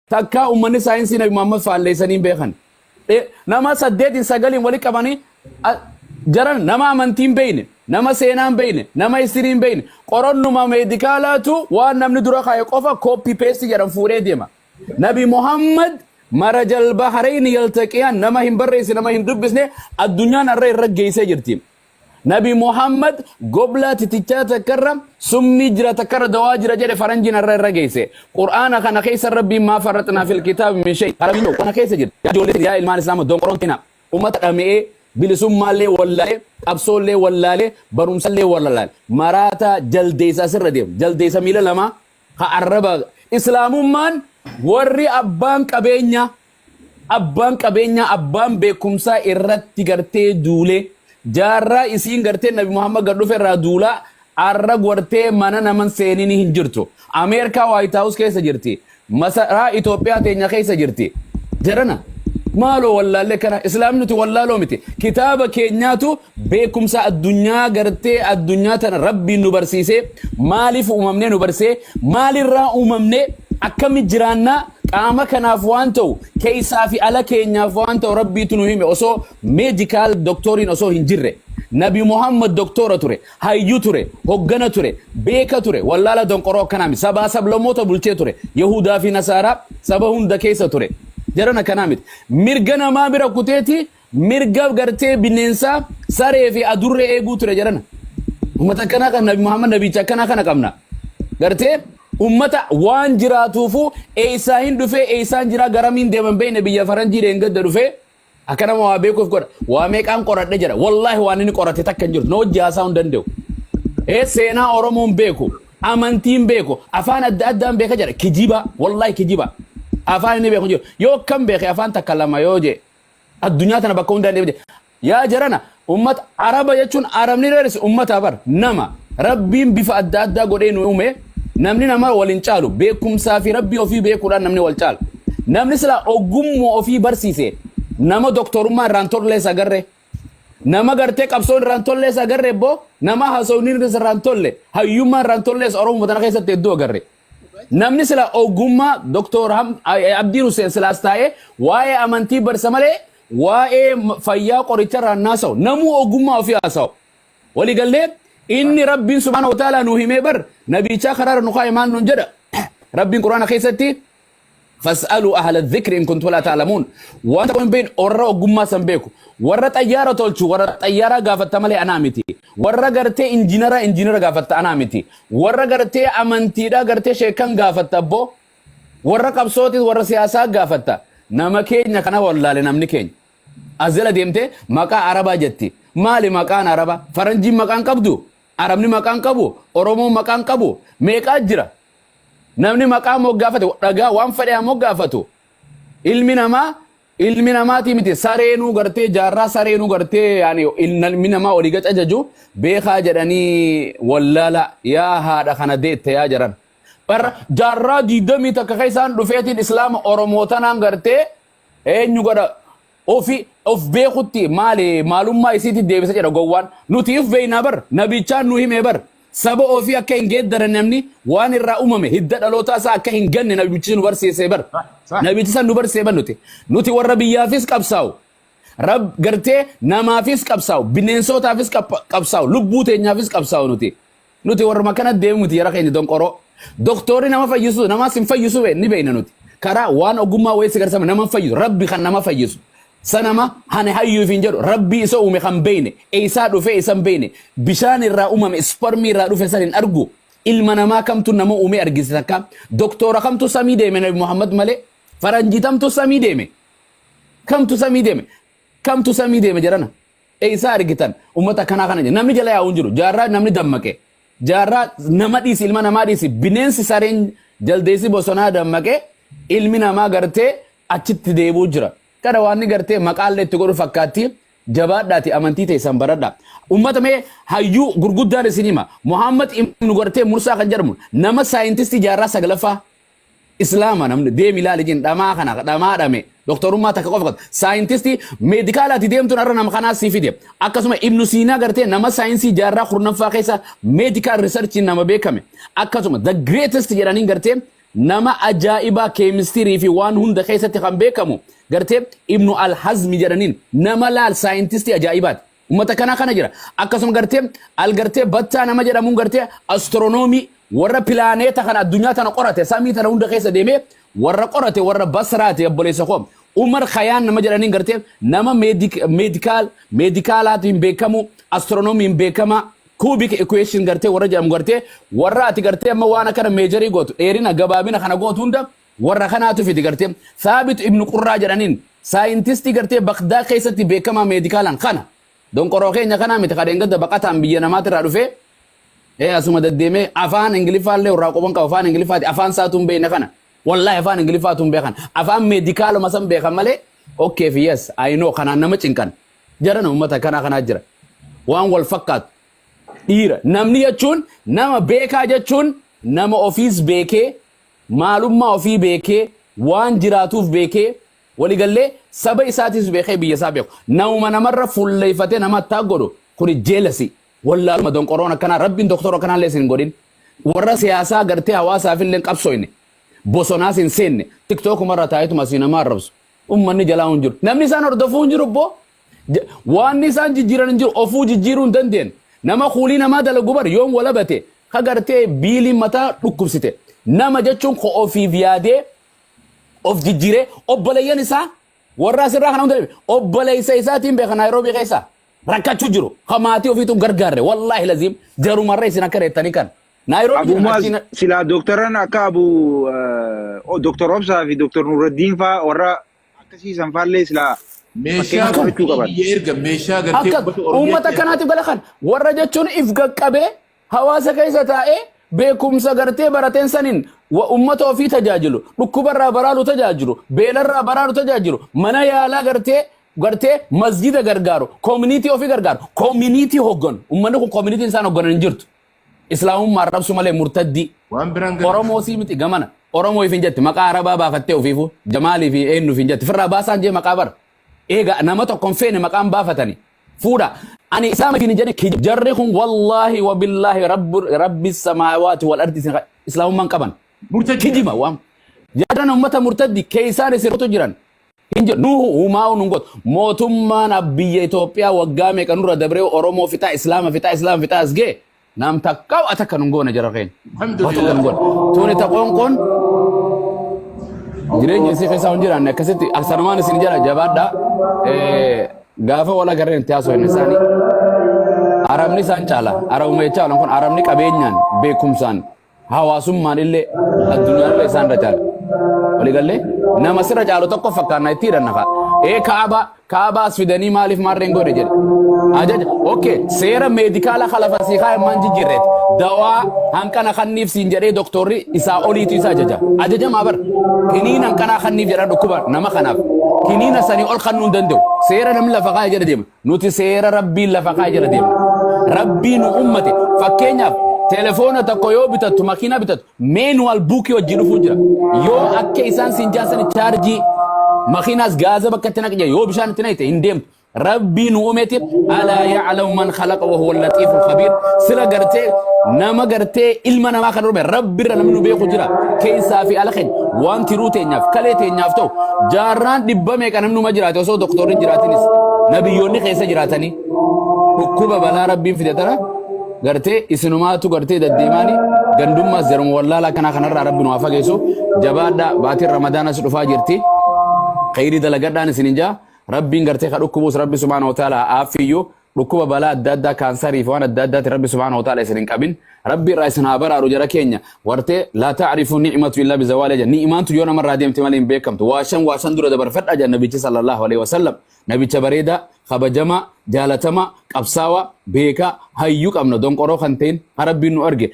Takkaa ummanni saayinsii Nabi Muhammad faalleessanii hin beekan. Nama saddeetiin sagaliin wali qabanii jaran nama amantii hin beekne, nama seenaa hin beekne, nama history hin beekne, qorannuma meedikaalaatu waan namni dura kaa'e qofa copy paste jedhan fuudhee deema. Nabi Muhammad marajal baharayni yaltaqiyaan nama hin barreessine, nama hin dubbisne addunyaan har'a irra geessee jirti. Nabi Muhammad goblaa titichaa takkarra summii jira takkarra dawaa jira jedhe faranjiin har'a irra geesse. Qur'aana kana keessa Rabbiin maa farraxnaa fil kitaabi min shay. Rabbiin kana keessa jira. Yaa ijoollee, yaa ilmaan Islaama, donqoroon tena. Ummata dhame'ee bilisummaallee wallaalee, qabsoollee wallaalee, barumsallee wallaalee. Maraataa jaldeessa asirra deemu. Jaldeessa miila lamaa ka arraba. Islaamummaan warri abbaan qabeenyaa, abbaan qabeenyaa, abbaan beekumsaa irratti gartee duulee jaarraa isiin gartee Nabi Muhammad gad dhufe irraa duulaa arra gartee mana naman seenini hin jirtu. Ameerikaa White House keessa jirti. Masaraa Itoophiyaa teenya keessa jirti. Jarana, maaloo wallaallee kana islaamni nuti wallaaloo miti. Kitaaba keenyaatu beekumsa addunyaa gartee addunyaa tana Rabbiin nu barsiisee, maaliif uumamnee nu barsiisee, maalirraa uumamnee, akkami jiraannaa, qaama kanaaf waan ta'u, keessaa fi ala keenyaaf waan ta'u Rabbiitu nu hime osoo medical doktoriin osoo hin jirre. Nabi Muhammad doktora ture, hayyuu ture, hoggana ture, beeka ture, wallaala donqoroo akkanaa miti. Sabaa sablammoota bulchee ture. Yahudaa fi Nasaaraa saba hunda keessa ture. Jaran akkanaa miti. Mirga namaa bira kuteeti mirga gartee bineensaa saree fi adurree eeguu ture jarana. Ummata akkanaa kan Nabi Muhammad nabicha akkanaa kana qabna. Gartee ummata waan jiraatuufu eessaa hin dhufee, eessaan jiraa, garamiin deeman beekne, biyya faranjii dheengadda dhufee akka nama waa beekuuf godha. Waa meeqaan qoradhe jedha. Wallaahi waan inni qorate takka hin jirtu. Na hojii haasaa hin danda'u. Seenaa Oromoon beeku. Amantiin beeku. Afaan adda addaan beeka jedha. Kijiba. Wallaahi kijiba. Afaan inni beeku hin jiru. Yoo akkam beeke afaan takka lama yoo jee. Addunyaa tana bakka hundaan deemte. Yaa jarana, ummata Araba jechuun Arabni dheeresse ummata bar nama Rabbiin bifa adda addaa godhee nu uume. Namni nama wal hin caalu, beekumsaa fi Rabbii ofii beekuudhaan namni wal caala. Namni sila ogummaa ofii barsiise nama doktorummaa irraan tollees agarre. Nama gartee qabsoon irraan tollees agarre boo, nama haasawni irraan tolle, hayyummaa irraan tollees Oromoo tana keessatti hedduu agarre. Namni sila ogummaa Doktor Abdiin Hussein silaas taa'ee waa'ee amantii barsa malee waa'ee fayyaa qoricha irraan naasa'u. Namuu ogummaa ofii haasa'u. Waliigallee inni Rabbiin subhaanahu wa ta'ala nu himee bar nabichaa karaarra nu kaa'e maal nuun jedha? Rabbiin Quraana keessatti fas'aluu ahla dhikri in kuntum laa ta'lamuun. Wanta hin beekne warra ogummaa san beeku. Warra xayyaara tolchu warra xayyaaraa gaafatta malee anaa miti. Warra gartee injinara injinara gaafatta, anaa miti. Warra gartee amantiidhaa gartee sheekan gaafatta abboo. Warra qabsootis warra siyaasaa gaafatta. Nama keenya kana wallaale namni keenya. As jala deemtee maqaa Arabaa jetti. Maali maqaan Arabaa? Faranjiin maqaan qabdu? Arabni maqaan qabu? Oromoon maqaan qabu? Meeqaa jira? Namni maqaa moggaafate dhagaa waan fedhe haa moggaafatu. Ilmi namaa ilmi namaatii miti, sareenuu gartee jaarraa sareenuu gartee yaani ilmi namaa olii gad ajaju beekaa jedhanii wallaala yaa haadha kana deette yaa jaran. Barra jaarraa 21 keessaan dhufeetiin islaama Oromoo tanaan gartee eenyu godha ofi of beekutti maali maalummaa isiitti deebisa jedha gowwaan. Nuti if beeynaa bar, nabichaan nu himee bar, saba ofii akka hin geeddaran, namni waan irraa uumame hidda dhalootaa isaa akka hin ganne nabichi nu barsiisee bar. Nabichi san nu barsiisee bar. Nuti warra biyyaafis qabsaa'u, rab gartee namaafis qabsaa'u, bineensotaafis qabsaa'u, lubbuu teenyaafis qabsaa'u. Nuti warra akkana deemu miti yara keenya donqoroo. Doktorri nama fayyisu namaas hin fayyisu ni beekna nuti. Karaa waan ogummaa wayii si garsama nama fayyisu, Rabbi kan nama fayyisu. Sanama hani hayyuuf hin jedhu, Rabbi isa uume kan beekne, eessaa dhufee isa hin beekne, bishaan irraa uumame, spermii irraa dhufe san hin argu. Ilma namaa kamtu nama uume argise takka? Doktora kamtu samii deeme Nabi Muhammad malee? Faranjii tamtu samii deeme? Kamtu samii deeme? Kamtu samii deeme jedhana? Eessaa argitan ummata akkanaa kana jedha? Namni jala yaa'u hin jiru. Jaarraa namni dammaqe. Jaarraa nama dhiisi, ilma namaa dhiisi, bineensi sareen jaldeessi bosonaa dammaqe, ilmi namaa gartee achitti deebi'u jira. Kana waan inni gartee maqaallee itti godhu fakkaatti. Jabaadhaati amantii teessan baradha. Ummata mee hayyuu gurguddaan isin hima. Muhammad ibnu gartee Mursaa kan jedhamu nama saayintistii jaarraa saglaffaa Islaama namni deemi ilaali jin dhamaa kana dhamaa dhame doktorummaa takka qofa qabdi. Saayintistii meedikaalaati deemtuun har'a nama kanaa sii fide. Akkasuma Ibnu Siinaa gartee nama saayinsii jaarraa 10ffaa keessa medical researchiin nama beekame. Akkasuma the greatest jedhaniin gartee Nama ajaa'ibaa keemistirii fi waan hunda keessatti kan beekamu gartee Ibnu Al-Hazmi jedhaniin nama laal saayintistii ajaa'ibaati. Ummata kanaa kana jira. Akkasuma gartee al gartee Battaa nama jedhamuun gartee astiroonoomii warra pilaaneeta kana addunyaa tana qorate samii tana hunda keessa deemee warra qorate warra Basraati obboleessa koo. Umar Khayaan nama jedhaniin gartee nama meedikaal meedikaalaatiin beekamu astiroonomiin beekama cubic equation gartee warra jedhamu gartee warra ati gartee amma waan akkana meejarii gootu dheerina gabaabina kana gootu hunda warra kanaatu fidi gartee Thaabit ibnu Qurraa jedhaniin saayintistii gartee Bagdaa keessatti beekamaa meedikaalaan kana donqoroo keenya kanaa miti kadheen gadda baqataan biyya namaatirraa dhufee ee asuma deddeemee afaan Ingiliffaallee irraa quban qaba afaan Ingiliffaati afaan isaatu hin beekne kana wallaahi afaan Ingiliffaatu hin beekan afaan meedikaaluma san beekan malee okay fi yes I know kanaan nama cinqan jarana uummata kanaa kanaa jira waan wal fakkaatu dhiira namni jechuun nama beekaa jechuun nama ofiis beekee maalummaa ofii beekee waan jiraatuuf beekee waligallee saba isaatis beekee biyya isaa beeku namuma namarra fuulleeffatee nama attaa godhu kuni jealous wallaaluma donqoroon akkanaa rabbiin doktora akkanaa illee isin hin godhin warra siyaasaa gartee hawaasaaf illee hin qabsooyne bosonaas hin seenne tiktookumarra taa'etuma asii nama arrabsu ummanni jalaa hin jiru namni isaan hordofuu hin jiru boo waan isaan jijjiiran hin jiru ofuu jijjiiruu hin dandeenye nama kuulii namaa dalagu bar yoom walabate ka gartee biiliin mataa dhukkubsite nama jechuun ko ofiif yaadee of jijjiiree obboleeyyan isaa warra asirraa kana hunda obboleessa isaatiin beeka Naayiroobii keessa rakkachuu jiru ka maatii ofiitu hin gargaarre wallaahi laziim jarumarra isin akka reettanii kan Naayiroobii Abu jiran Muaz achiin silaa dooktaran akka Abu Dooktar Obsaa fi Dooktar Nuurraddiin faa warra akkasii san faallee silaa Meeshaa fakkeenya Akkam. fudhachuu qaban. biyya erga meeshaa gartee akka uummata uummata Oromiyaatti akkanaatiif gala kan warra jechuun if qaqqabee hawaasa keessa taa'ee beekumsa gartee barateen saniin uummata ofii tajaajilu dhukkubarraa baraaru tajaajilu beelarraa baraaru tajaajilu mana yaalaa gartee gartee masjida gargaaru community ofii gargaaru community hogganu uummanni kun communityn isaan hogganan hin jirtu islaamummaa arrabsu malee murtaddii waan biraan gara Oromoo sii miti gamana Oromoo ifin jetti maqaa Arabaa baafattee ofiifu Jamaalii fi eenyu ifin jetti firraa baasaan jee maqaa bara eega nama tokko hin feene maqaan baafatani fuudha ani islaama ifin hin jedhe jarri kun wallaahi wabillaahi rabbi rabbi samaawaati wal ardi isin islaamummaan qaban murtaddi kijiba waan jaaran ummata murtaddi keeysaan isin rutu jiran hin jedhu nuhu humaa nun godhu mootummaan biyya Itoophiyaa waggaa meeqa nurra dabree Oromoo fixaa islaama fixaa islaama fixaa as ga'e nam takka wa takka nun goone jara keenya wa takka nun goone tuni ta qoonqoon jireenya isii keessaa hin jiraanne akkasitti aksanumaan isin jala jabaadha gaafa wal agarreen itti haasofne isaanii arabni isaan caala arabuma jechaa oolan kun arabni qabeenyaan beekumsaan hawaasummaan illee addunyaan illee isaan irra caala. Waliigallee nama sirra caalu tokko fakkaanna itti hidhanna fa'a. Ee kaaba kaaba as fidanii maaliif maarreen godhe jedhe. Ajaja okay seera meedikaala kalafa sii kaa'e maan jijjiirreet dawaa hanqana kanniif siin jedhee doktorri isaa oliitu isa ajaja. Ajajamaa bar kiniin hanqanaa kanniif jedha dhukkuba nama kanaaf kiniina sanii ol kannuu hin danda'u. Seera namni lafa kaa'e jedha deema. Nuti seera Rabbiin lafa kaa'e jala deemna. Rabbii nu ummate. Fakkeenyaaf telefoona tokko yoo bitattu makiinaa bitattu manual bookii wajjin dhufuu jira. Yoo akka isaan siin jaasan chaarjii makiinaas gaaza bakka itti naqe yoo bishaan itti naqite hin deemtu. Rabbii nu uumeti alaa ya'lamu man khalaqa wa huwa al-latiiful khabiir. Sila gartee nama gartee ilma namaa kan uume Rabbirra namni nu beeku jira. Keessaa fi ala keenya waan tiruu teenyaaf kalee teenyaaf ta'u jaarraan dhibba meeqa namni numa jiraate osoo doktorri hin jiraatinis nabiyyoonni keessa jiraatanii dhukkuba balaa rabbiin fide tana gartee isinumaatu gartee deddeemaani gandummaas jaruma wallaalaa kanaa kanarraa rabbi nu haa fageessu jabaadha baatiin ramadaanas dhufaa jirti khayrii dalagadhaan isin hin jaa rabbiin gartee ka dhukkubuus rabbi subhaanahu wa ta'ala aaffiyyuu Dhukkuba balaa adda addaa kaansarii fi waan adda addaatiin Rabbi subhaanahu wa ta'ala isin hin qabin. Rabbi irraa isin haa baraaru jara keenya. Wartee laa ta'rifu ni'matu illaa bizawaali jedha. Ni'imaantu yoo namarraa deemte malee hin beekamtu. Waa shan waa shan dura dabarfadha jedha nabichi sallallahu alaihi wasallam. Nabicha bareedaa, kabajamaa, jaalatamaa, qabsaawaa, beekaa, hayyuu qabna donqoroo kan ta'in ha Rabbiin nu arge.